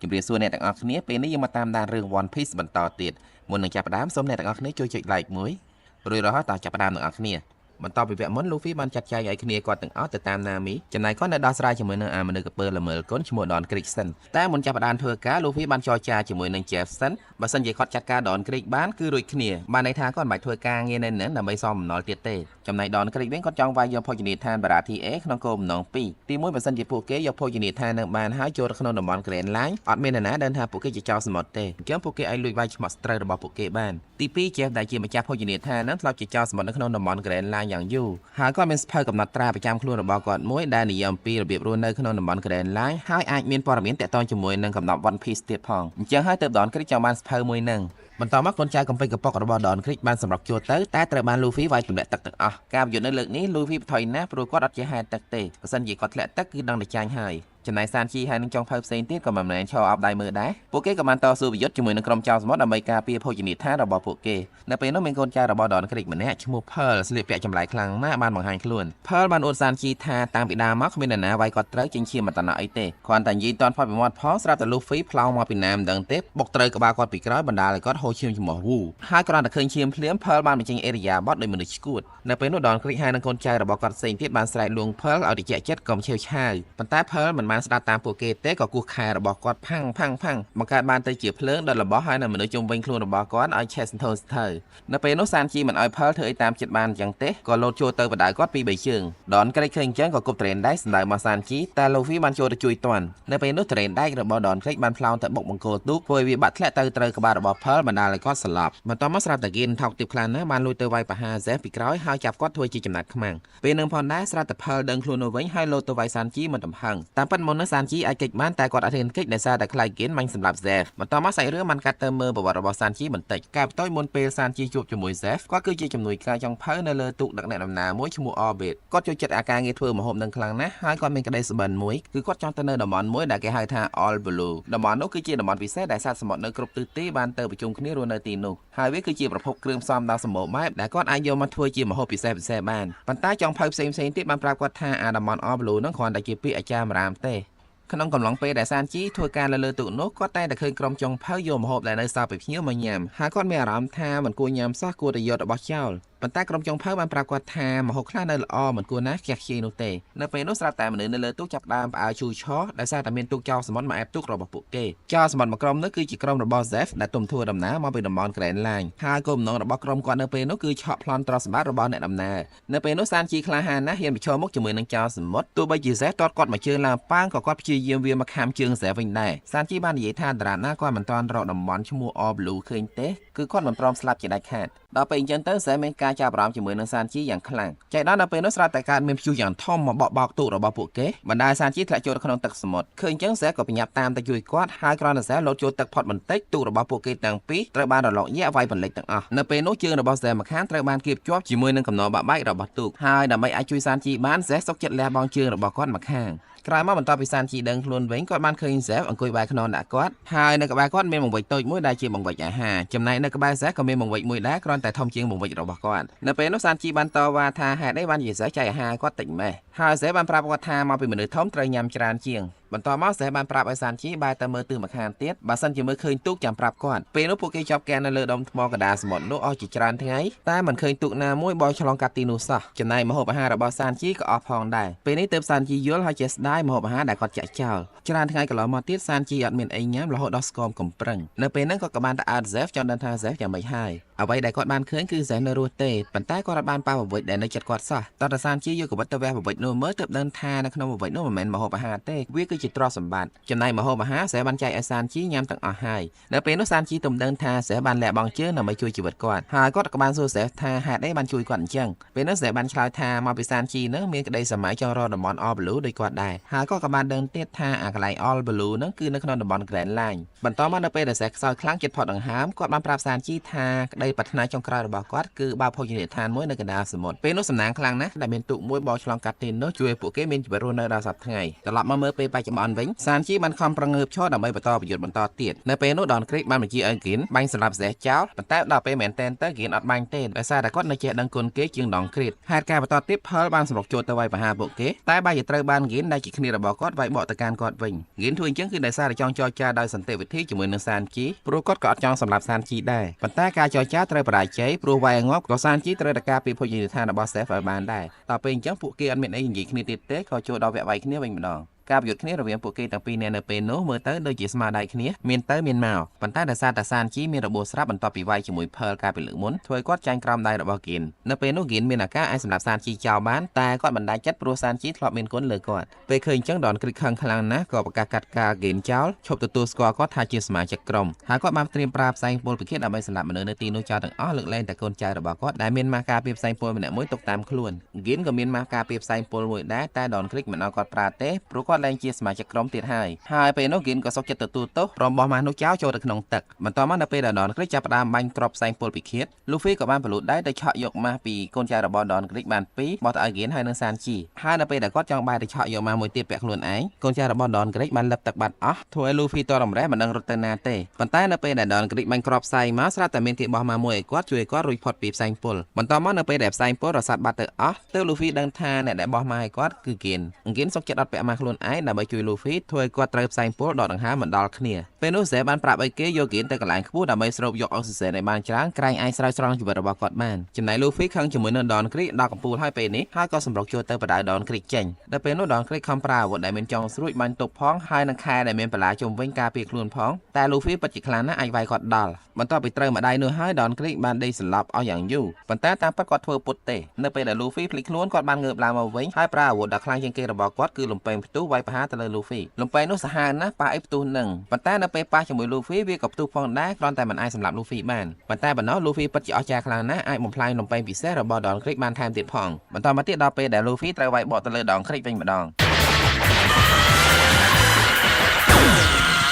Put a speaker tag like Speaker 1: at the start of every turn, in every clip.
Speaker 1: ជម្រាបសួរអ្នកទាំងអស់គ្នាពេលនេះយើងមកតាមដានរឿង One Piece បន្តទៀតមុននឹងចាប់ផ្ដើមសូមអ្នកទាំងអស់គ្នាជួយចុច like មួយរួចរហូតដល់ចាប់ផ្ដើមទាំងអស់គ្នាបន្តពីវគ្គមុន Luffy បានចាត់ចែងឲ្យគ្នាគាត់ទាំងអស់ទៅតាម Nami ចំណែកគាត់នៅដោះស្រាយជាមួយនឹងអាមនុស្សកពើល្មើលកូនឈ្មោះ Don Krieg សិនតែមុនចាប់ផ្ដើមធ្វើការ Luffy បានចរចាជាមួយនឹង Jeff សិនបើសិនជាគាត់ចាត់ការ Don Krieg បានគឺរួចគ្នាបានន័យថាគាត់មិនបាច់ធ្វើការងារនៅនឹងដើម្បីសមបំណុលទៀតទេចំណែក Don Krieg វិញគាត់ចង់វាយយកភោជនីយដ្ឋាន Baratie ក្នុងគោលបំណងពីរទីមួយបើសិនជាពួកគេយកភោជនីយដ្ឋាននឹងបានហើយចូលទៅក្នុងតំបន់ Grand Line អត់មាននរណាដឹងថាពួកគេជាចោរសមុទ្រទេអញ្ចឹងពួកគេអាចលួចវាយឆ្មក់ស្ត្រូវរបស់ពួកគេបានទីពីរ Jeff ដែលជាម្ចាស់ភោជនីយដ្ឋាននឹងធ្លាប់ជាចោរសមុទ្រនៅក្នុងតំបន់ Grand Line យ៉ាងយូរហើយគាត់មានសភៅកំណត់ត្រាប្រចាំខ្លួនរបស់គាត់មួយដែលនិយាយអំពីរបៀបរស់នៅក្នុងតំបន់ Grand Line ហើយអាចមានព័ត៌មានទាក់ទងជាមួយនឹងកំណត់ One Piece ទៀតផងអញ្ចឹងហើយទើប Don Krieg ចង់បានសភៅមួយនឹងបន្តមកកូនចៅកំពេចកំប៉ុករបស់ Don Krieg បានសម្រុកចូលទៅតែត្រូវបាន Luffy វាយទម្លាក់ទឹកទាំងអស់ការប្រយុទ្ធនៅលើកនេះ Luffy បន្ថយណាស់ព្រោះគាត់អត់ចេះហែលទឹកទេបើសិនជាគាត់ធ្លាក់ទឹកគឺដឹងតែចាញ់ហើយចំណែកសានជីហើយនឹងចុងភៅផ្សេងទៀតក៏មិនមែនឈរអោបដៃមើលដែរពួកគេក៏បានតស៊ូប្រយុទ្ធជាមួយនឹងក្រុមចោរសមុទ្រដើម្បីការពារភោជនីយដ្ឋានរបស់ពួកគេនៅពេលនោះមានកូនចៅរបស់ Don Krieg ម្នាក់ឈ្មោះ Pearl ស្លៀកពាក់ចម្លែកខ្លាំងណាស់បានបង្ហាញខ្លួន Pearl បានអួតសានជីថាតាំងពីដើមមកគ្មាននរណាវាយគាត់ត្រូវចេញឈាមអត្តនៈអីទេគ្រាន់តែនិយាយតន់ផុតពីមាត់ផងស្រាប់តែ Luffy ផ្លោងមកពីណាមិនដឹងទេបុកត្រូវក្បាលគាត់ពីក្រោយបណ្ដាលឲ្យគាត់ហូរឈាមច្រមុះវូហើយគ្រាន់តែឃើញឈាមភ្លាម Pearl បានបញ្ចេញអេរិយាបថដោយមនុស្សឆ្កួតនៅពេលនោះ Don Krieg ហើយនឹងកូនចៅរបស់គាត់ផ្សេងទៀតបានស្រែកលួង Pearl ឲ្យតិចចិត្តកុំឆេវឆាវប៉ុន្តែ Pearl មិនបានស្ដាប់តាមពួកគេទេក៏គោះខែរបស់គាត់ផាំងផាំងផាំងបង្កើតបានទៅជាភ្លើងដុតរបស់ហើយនៅមនុស្សជុំវិញខ្លួនរបស់គាត់ឲ្យឆេះសន្ធោសថៅនៅពេលនោះសានជីមិនឲ្យ Pearl ធ្វើអីតាមចិត្តបានអញ្ចឹងទេក៏លោតចូលទៅបដៅគាត់ពីបីជើង Don Krieg ឃើញអញ្ចឹងក៏គប់ត្រេនដែកសម្ដៅមកសានជីតែ Luffy បានចូលទៅជួយទាន់នៅពេលនោះត្រេនដែករបស់ Don Krieg បានផ្លោងទៅបុកបង្គោលទូកធ្វើឲ្យវាបាក់ធ្លាក់ទៅត្រូវក្បាលរបស់ Pearl បណ្ដាលឲ្យគាត់ស្លាប់បន្តមកស្រាប់តែគៀនថោកទាបខ្លាំងណាស់បានលួចទៅវាយប្រហារ Zeff ពីក្រោយហើយចាប់គាត់ធ្វើជាចំណាត់ខ្មាំងពេលនឹងផងដែរស្រាប់តែ Pearl ដឹងខ្លួននោះវិញហើយលោតទៅវាយសានជីមិនទំហឹងតាមពិតមុននោះសានជីអាចគេចបានតែគាត់អត់ហ៊ានគេចដោយសារតែខ្លាចគៀនបាញ់សម្លាប់ Zeff បន្តមកសាច់រឿងបានកាត់ទៅមើលប្រវត្តិរបស់សានជីបន្តិចកាលពីមុនពេលសានជីជួបជាមួយ Zeff គាត់គឺជាជំនួយការចុងភៅនៅលើទូកដឹកអ្នកដំណើរមួយឈ្មោះ Orbit គាត់ចូលចិត្តអាការងារធ្វើម្ហូបនឹងខ្លាំងណាស់ហើយគាត់មានក្តីសុបិនមួយគឺគាត់ចង់ទៅនៅតំបន់មួយដែលគេហៅថា All Blue តំបន់នោះគឺជាតំបន់ពិសេសដែលសត្វសមុទ្រនៅគ្រប់ទិសទីបានទៅប្រជុំគ្នារស់នៅទីនោះហើយវាគឺជាប្រភពគ្រឿងផ្សំដ៏សម្បូរបែបដែលគាត់អាចយកមកធ្វើជាម្ហូបពិសេសៗបានប៉ុន្តែចុងភៅផ្សេងៗទៀតបានប្រាប់គាត់ថាអាតំបន់ All Blue នោះគ្រាន់តែជាពាក្យអាចារ្យម្រាមទេក្នុងកំឡុងពេលដែលសានជីធ្វើការនៅលើទូកនោះគាត់តែងតែឃើញក្រុមចុងភៅយកម្ហូបដែលនៅសល់ពីភ្ញៀវមកញ៉ាំហើយគាត់មានអារម្មណ៍ថាមិនគួរញ៉ាំសោះគួរតែយករបស់ចោលប៉ុន្តែក្រុមចុងភៅបានប្រាប់គាត់ថាម្ហូបខ្លះនៅល្អមិនគួរណាខ្ជះខ្ជាយនោះទេនៅពេលនោះស្រាប់តែមនុស្សនៅលើទូកចាប់ផ្ដើមផ្អើលឈូឆរដោយសារតែមានទូកចោរសមុទ្រមកអែបទូករបស់ពួកគេចោរសមុទ្រមួយក្រុមនោះគឺជាក្រុមរបស់ Zeff ដែលទំធ្វើដំណើរមកពីតំបន់ Grand Line ហើយគោលបំណងរបស់ក្រុមគាត់នៅពេលនោះគឺឆក់ប្លន់ទ្រព្យសម្បត្តិរបស់អ្នកដំណើរនៅពេលនោះសានជីក្លាហានណាស់ហ៊ានប្រឈមមុខជាមួយនឹងចោរសមុទ្រទោះបីជា Zeff ទាត់គាត់មកជើងឡើងប៉ាងក៏គាត់ព្យាយាមវាមកខាំជើង Zeff វិញដែរសានជីបាននិយាយថាតារាណាគាត់មិនទាន់រកតំបន់ឈ្មោះ All Blue ឃើញទេគឺគាត់មិនព្រមស្លាប់ជាដាច់ខាតដល់ពេលអញ្ចឹងទៅ Zeff មានការចាប់អារម្មណ៍ជាមួយនឹងសានជីយ៉ាងខ្លាំងចៃដន្យដល់ពេលនោះស្រាប់តែកើតមានព្យុះយ៉ាងធំមកបក់បោកទូករបស់ពួកគេបណ្ដាលសានជីធ្លាក់ចូលក្នុងទឹកសមុទ្រឃើញអញ្ចឹង Zeff ក៏ប្រញាប់តាមទៅជួយគាត់ហើយគ្រាន់តែ Zeff លោតចូលទឹកផុតបន្តិចទូករបស់ពួកគេទាំងពីរត្រូវបានរលកញាក់វាយបន្លិចទាំងអស់នៅពេលនោះជើងរបស់ Zeff ម្ខាងត្រូវបានគៀបជាប់ជាមួយនឹងកំណកបាក់បែករបស់ទូកហើយដើម្បីអាចជួយសានជីបាន Zeff សុខចិត្តលះបង់ជើងរបស់គាត់ម្ខាងក្រោយមកបន្ទាប់ពីសានជីដឹងខ្លួនវិញគាត់បានឃើញ Zeff អង្គុយបែរខ្នងដាក់គាត់ហើយនៅក្បែរគាត់មានបង្វេចតូចមួយដែលជាបង្វេចអាហារចំណែកនៅក្បែរ Zeff ក៏មានបង្វេចមួយដែរគ្រាន់តែធំជាងបង្វេចរបស់គាត់នៅពេលនោះសានជីបានតវ៉ាថាហេតុអីបានជា Zeff ចែកអាហារគាត់តិចម៉េះហើយ Zeff បានប្រាប់គាត់ថាមកពីមនុស្សធំត្រូវញ៉ាំច្រើនជាងបន្តមក Zeff បានប្រាប់ឲ្យសានជីបែរទៅមើលទិសម្ខាងទៀតបើសិនជាមើលឃើញទូកចាំប្រាប់គាត់ពេលនោះពួកគេជាប់គាំងនៅលើដុំថ្មកណ្ដាលសមុទ្រនោះអស់ជាច្រើនថ្ងៃតែមិនឃើញទូកណាមួយបោះឆ្លងកាត់ទីនោះសោះចំណែកម្ហូបអាហាររបស់សានជីក៏អស់ផងដែរពេលនេះទើបសានជីយល់ហើយចេះស្ដាយម្ហូបអាហារដែលគាត់ចាក់ចោលច្រើនថ្ងៃកន្លងមកទៀតសានជីអត់មានអីញ៉ាំរហូតដល់ស្គមកំប្រឹងនៅពេលហ្នឹងគាត់ក៏បានទៅអើត Zeff ចង់ដឹងថា Zeff យ៉ាងម៉េចហើយអ្វីដែលគាត់បានឃើញគឺ Zeff នៅរស់ទេប៉ុន្តែគាត់អត់បានប៉ះបង្វេចដែលនៅចិត្តគាត់សោះតើសានជីយកកវិតទៅវះបង្វេចនោះមើលទើបដឹងថានៅក្នុងបង្វេចនោះមិនមែនម្ហូបអាហារទេវាគឺជាទ្រព្យសម្បត្តិចំណែកម្ហូបអាហារ Zeff បានចែកឲ្យសានជីញ៉ាំទាំងអស់ហើយនៅពេលនោះសានជីទំដឹងថា Zeff បានលះបង់ជើងដើម្បីជួយជីវិតគាត់ហើយគាត់ក៏បានសួរ Zeff ថាហេតុអីបានជួយគាត់អញ្ចឹងពេលនោះ Zeff បានឆ្លើយថាមកពីសានជីនឹងមានក្តីសម័យចង់រកតំបន់ All Blue ដូចគាត់ដែរហើយគាត់ក៏បានដឹងទៀតថាអាកន្លែង All Blue នឹងគឺនៅក្នុងតំបន់ Grand Line បន្តមកនៅពេលដែល Zeff ខ្សោយខ្លាំងចិត្តផុតដង្ហើមគាត់បានប្រាប់សានជីថាក្តី ប្រាថ្នាចុងក្រោយរបស់គាត់គឺបើកភោជនីយដ្ឋានមួយនៅកណ្ដាលសមុទ្រពេលនោះសំណាងខ្លាំងណាស់ដែលមានទូកមួយបោះឆ្លងកាត់ទីនោះជួយឲ្យពួកគេមានជីវិតរស់នៅដល់សប្តាហ៍ថ្ងៃត្រឡប់មកមើលពេលបច្ចុប្បន្នវិញសានជីបានខំប្រឹងងើបឈរដើម្បីបន្តប្រយុទ្ធបន្តទៀតនៅពេលនោះដនគ្រីកបានបញ្ជាឲ្យហ្គីនបាញ់សម្រាប់សេះចោលប៉ុន្តែដល់ពេលមែនតែនទៅហ្គីនអត់បាញ់ទេដោយសារតែគាត់នៅចេះដឹងគុណគេជាងដងគ្រីតហេតុការណ៍បន្តទៀតផលបានសម្រុកចូលទៅវាយប្រហារពួកគេតែបែរជាត្រូវបានហ្គីនដែលជាគ្នារបស់គាត់វាយបកទៅកាន់គាត់វិញហ្គីនធ្វើអញ្ចឹងគឺដោយសារតែចង់ចរចាដោយសន្តិវិធីជាមួយនឹងសានជីព្រោះគាត់ក៏អត់ចង់សម្លាប់សានជីដែរប៉ុន្តែការចរចាត្រូវបរាជ័យព្រោះវាយងាប់ក៏សានជីត្រូវតែការពីភោជនីយដ្ឋានរបស់សេហ្វឲ្យបានដែរតទៅពេលអញ្ចឹងពួកគេអត់មានអីនិយាយគ្នាទៀតទេក៏ចូលដល់វគ្គវាយគ្នាវិញម្ដងការប្រយុទ្ធគ្នារវាងពួកគេទាំងពីរនាក់នៅពេលនោះមើលទៅដូចជាស្មើដៃគ្នាមានទៅមានមកប៉ុន្តែដោយសារតែសានជីមានរបួសស្រាប់បន្ទាប់ពីវាយជាមួយភើលកាលពីលើកមុនធ្វើឲ្យគាត់ចាញ់ក្រោមដៃរបស់ហ្គីននៅពេលនោះហ្គីនមានឱកាសអាចសម្រាប់សានជីចោលបានតែគាត់មិនដាច់ចិត្តព្រោះសានជីធ្លាប់មានគុណលើគាត់ពេលឃើញអញ្ចឹងដនគ្រីកខឹងខ្លាំងណាស់ក៏ប្រកាសកាត់ការហ្គីនចោលឈប់ទទួលស្គាល់គាត់ថាជាសមាជិកក្រុមហើយគាត់បានត្រៀមប្រើផ្សែងពុលពិឃាតដើម្បីសម្លាប់មនុស្សនៅទីនោះចោលទាំងអស់លើកលែងតែកូនចៅរបស់គាត់ដែលមានម៉ាស់ការពារផ្សែងពុលម្នាក់មួយទុកតាមខ្លួនហ្គីនក៏មានម៉ាស់ការពារផ្សែងពុលមួយដែរតែដនគ្រីកមិនឲ្យគាត់ប្រើទេព្រោះគាត់លែងជាសមាជិកក្រុមទៀតហើយហើយពេលនោះហ្គីនក៏សុខចិត្តទទួលទោសព្រមបោះម៉ាស់នោះចោលចូលទៅក្នុងទឹកបន្ទាប់មកនៅពេលដែលដនគ្រីកចាប់ផ្ដើមបាញ់គ្រាប់ផ្សែងពុលពិឃាតលូហ្វីក៏បានបលូតដែរទៅឆក់យកម៉ាស់ពីកូនចៅរបស់ដនគ្រីកបានពីរបោះទៅឲ្យហ្គីនហើយនិងសានជីហើយនៅពេលដែលគាត់ចង់បែរទៅឆក់យកម៉ាស់មួយទៀតពាក់ខ្លួនឯងកូនចៅរបស់ដនគ្រីកបានលឹបទឹកបាត់អស់ធ្វើឲ្យលូហ្វីតរំរេះមិនដឹងរត់ទៅណាទេប៉ុន្តែនៅពេលដែលដនគ្រីកបាញ់គ្រាប់ផ្សែងមកស្រាប់តែមានគេបោះម៉ាស់មួយឲ្យគាត់ជួយឲ្យគាត់រួចផុតពីផ្សែងពុលបន្ទាប់មកនៅពេលដែលផ្សែងពុលរសាត់បាត់ទៅអស់ទើបលូហ្វីដឹងថាអ្នកដែលបោះម៉ាស់ឲ្យគាត់គឺហ្គីនហ្គីនសុខចិត្តអត់ពាក់ម៉ាស់ខ្លួនឯងដើម្បីជួយលូហ្វីធ្វើឲ្យគាត់ត្រូវផ្សែងពុលដកដង្ហើមមិនដល់គ្នាពេលនោះហ្សេបានប្រាប់ឲ្យគេយកហ្គីនទៅកន្លែងខ្ពស់ដើម្បីស្រូបយកអុកស៊ីហ្សែនឲ្យបានច្រើនក្រែងអាចស្រោចស្រង់ជីវិតរបស់គាត់បានចំណែកលូហ្វីខឹងជាមួយនឹងដនគ្រីកដល់កំពូលហើយពេលនេះហើយក៏សម្រុកចូលទៅបដៅដនគ្រីកចេញដល់ពេលនោះដនគ្រីកខំប្រើអាវុធដែលមានចុងស្រួចបាញ់ទប់ផងហើយនឹងខែដែលមានបន្លាជុំវិញការពារខ្លួនផងតែលូហ្វីពិតជាខ្លាំងណាស់អាចវាយគាត់ដល់បន្ទាប់ពីត្រូវម្ដាយនោះហើយដនគ្រីកបានដេកសន្លប់អស់យ៉ាងយូរប៉ុន្តែតាមពិតគាត់ធ្វើពុតទេនៅពេលដែលលូហ្វីភ្លេចខ្លួនគាត់បានងើបឡើងមកវិញហើយប្រើអាវុធដ៏ខ្លាំងជាងគេរបស់គាត់គឺលំពែងផ្ទុះវាយប្រហារទៅលើលូហ្វីលំពែងនោះសាហាវណាស់ប៉ះអីផ្ទុះនឹងប៉ុន្តែនៅពេលប៉ះជាមួយលូហ្វីវាក៏ផ្ទុះផងដែរគ្រាន់តែមិនអាចសម្លាប់លូហ្វីបានប៉ុន្តែប៉ុណ្ណោះលូហ្វីពិតជាអស្ចារ្យខ្លាំងណាស់អាចបំផ្លាញលំពែងពិសេសរបស់ដនគ្រីកបានថែមទៀតផងបន្តមកទៀតដល់ពេលដែលលូហ្វីត្រូវវាយបកទៅលើដនគ្រីកវិញម្ដង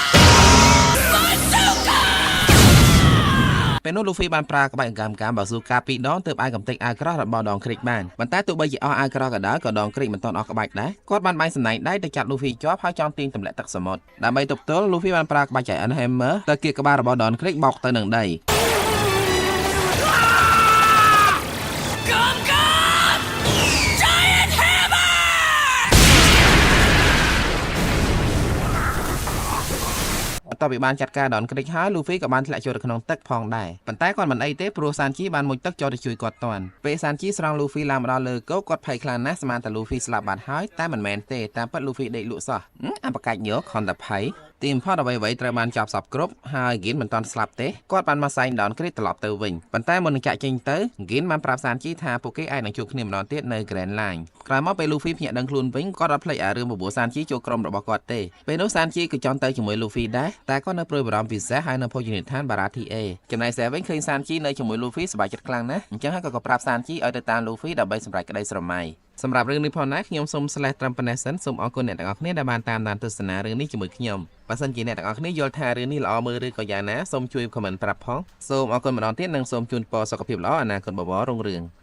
Speaker 1: ពេលនោះលូហ្វីបានប្រើក្បាច់អង្កាំកាមបាស៊ូកាពីរដងទើបអាចកំទេចអាវក្រោះរបស់ដងគ្រីកបានប៉ុន្តែទោះបីជាអស់អាវក្រោះក៏ដោយក៏ដងគ្រីកមិនទាន់អស់ក្បាច់ដែរគាត់បានបាញ់សំណាញ់ដៃទៅចាប់លូហ្វីជាប់ហើយចង់ទាញទម្លាក់ទឹកសមុទ្រដើម្បីទប់ទល់លូហ្វីបានប្រើក្បាច់ Giant Hammer ទៅគៀកក្បាលរបស់ដនគ្រីកបោកទៅនឹងដីបន្ទាប់ពីបានចាត់ការដនគ្រីកហើយលូហ្វីក៏បានធ្លាក់ចូលទៅក្នុងទឹកផងដែរប៉ុន្តែគាត់មិនអីទេព្រោះសានជីបានមុជទឹកចូលទៅជួយគាត់ទាន់ពេលសានជីស្រង់លូហ្វីឡើងមកដល់លើគោកគាត់ភ័យខ្លាំងណាស់ស្មានតែលូហ្វីស្លាប់បាត់ហើយតែមិនមែនទេតាមពិតលូហ្វីដេកលក់សោះអបកាច់យកខនតែភ័យទីបំផុតអ្វីៗត្រូវបានចប់សពគ្រប់ហើយហ្គីនមិនទាន់ស្លាប់ទេគាត់បានមកសែងដនគ្រីកត្រឡប់ទៅវិញប៉ុន្តែមុននឹងចាក់ចេញទៅហ្គីនបានប្រាប់សានជីថាពួកគេអាចនឹងជួបគ្នាម្ដងទៀតនៅ Grand Line ក្រោយមកពេលលូហ្វីភ្ញាក់ដឹងខ្លួនវិញគាត់អត់ភ្លេចអារឿងបបួលសានជីចូលក្រុមរបស់គាត់ទេពេលនោះសានជីក៏ចង់ទៅជាមួយលូហ្វីដែរតែគាត់នៅព្រួយបារម្ភពិសេសហើយនៅភោជនីយដ្ឋានបារ៉ាធីអេចំណែកសេវិញឃើញសានជីនៅជាមួយលូហ្វីសប្បាយចិត្តខ្លាំងណាស់អញ្ចឹងហើយក៏ប្រាប់សានជីឲ្យទៅតាមលូហ្វីដើម្បីសម្រេចក្តីស្រមៃសម្រាប់រឿងនេះផងដែរខ្ញុំសូម slash ត្រឹមប៉ុណ្ណេះសិនសូមអរគុណអ្នកទាំងអស់គ្នាដែលបានតាមដានទស្សនារឿងនេះជាមួយខ្ញុំបើសិនជាអ្នកទាំងអស់គ្នាយល់ថារឿងនេះល្អមើលឬក៏យ៉ាងណាសូមជួយ comment ប្រាប់ផងសូមអរគុណម្ដងទៀតនិងសូមជូនពរសុខភាពល្អអនាគតបវររុងរឿង។